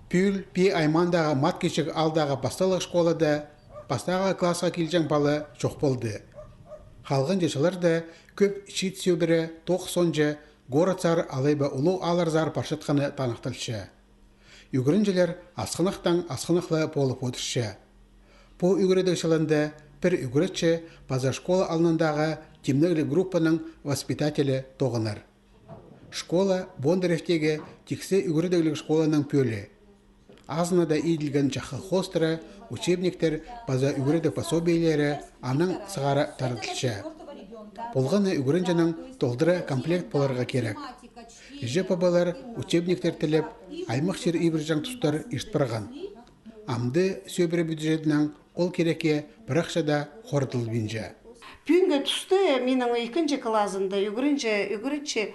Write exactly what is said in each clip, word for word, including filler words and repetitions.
Пӱӱл Пии аймаандағы Мат Кічіг аалдағы пасталығ школада пастағы классха килҷең пала чох полды. Халғанҷы чылларда кӧп чиит сӧбіре, тоғыс сонҷа городсар алай ба улуғ аалларзар парчатханы таныхталча. Ӱгренҷілер асхынахтаң асхынах ла полып одырча. Пу ӱгредіг чылында пір ӱгретчі паза школа алнындағы тимнегліг группаның воспитателі тоғынар. Школа Бондаревтегі тиксі ӱгредігліг школаның пӧлии. Азынада иділген чахы хоостыра, учебниктер паза ӱгредіг пособиелері анаң сығара таратылча. Полған на ӱгренҷінің толдыра комплект поларға кирек. Іҷе-пабалар учебниктер тілеп, аймах чир ибірҷең тустар ирт парған. Амды сӧбіре бюджетінең ол кирекке пір ахча даа хорадылбинча. Пӱӱнгі туста минің ікінҷі клазында ӱгренҷі, ӱгренҷі,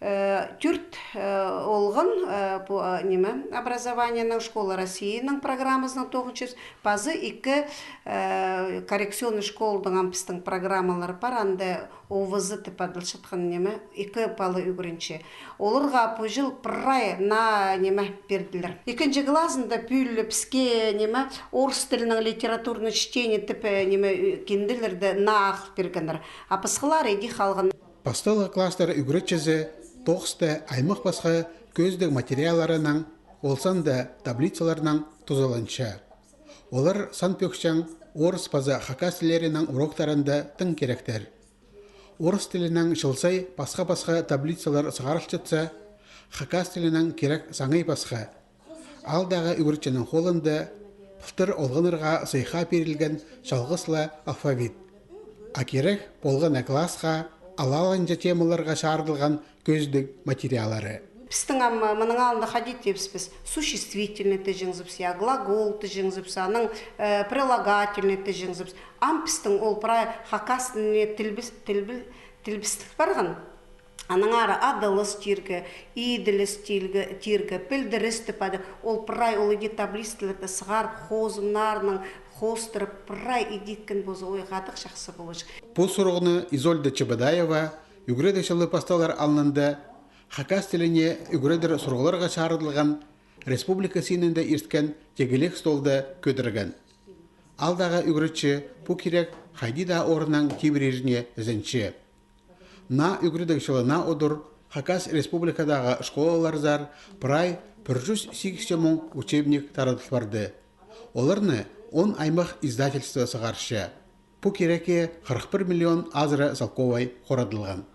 э, тӧрт, э, олған, э, пу, э, ниме, образованиенің, Школа Россияның программазының тоғынчабыс, паза ікі, э, коррекционный школаның ам пістің программалар пар, анда О В З тіп адалчатхан ниме, ікі пала ӱгренче. Оларға пу чыл прай наа ниме пирділер. Ікінҷі клазында пӱӱл піске ниме, орыс тілінің литературный чтение тіп, э, ниме, э, кинделерді наа ағыл пиргеннер. А пасхалары іди халған. Пасталығ кластар ӱгретчізі тоғыста аймах пасха кӧзідіг материалларынаң, ол санда таблицаларнаң тузаланча. Олар сан пӧгҷең орыс паза хакас тіллерінің уроктарында тың киректер. Орыс тілінең чыл сай пасха-пасха таблицалар сығарылчатса, хакас тілінең кирек саңай пасха. Аалдағы ӱгретчінің холында пылтыр олғаннарға сыйыхха пирілген чалғыс ла алфавит. А кирек полған на класха алаланҷа темаларға чарыдылған кӧзідіг материаллары. Пістің ам, а, мының алнында хайди тибіспіс, существительный тіҷеңзібіс, я, глагол тіҷеңзібіс, аның, э, прилагательный тіҷеңзібіс. Ам пістің ол прай хакас тіліне тілбіс-, тілбіл-, тілбістіг парған. Аннаңар адалыс тирге, иділіс тирге, тирге, пілдіріс тіп ады. Ол прай ол іди таблицаларны сығарып, хозымнарнаң хоостырып, прай идиткен позы ойғадығ чахсы полҷых. Пу сурығны Изольда Чебодаева ӱгредіг чылы пасталар алнында хакас тіліне ӱгредер сурығларға чарыдылған республика синінде ирткен тегілек столда кӧдірген. Аалдағы ӱгретчі пу кирек хайди даа орыннаң тибіреріне ізенче. Наа ӱгредіг чылына удур Хакас Республикадағы школаларзар прай пір чӱс сигізҷе муң учебник тарадыл парды. Оларны он аймах издательство сығарча. Пу кирекке хырых пір миллион азыра салковай хорадылған.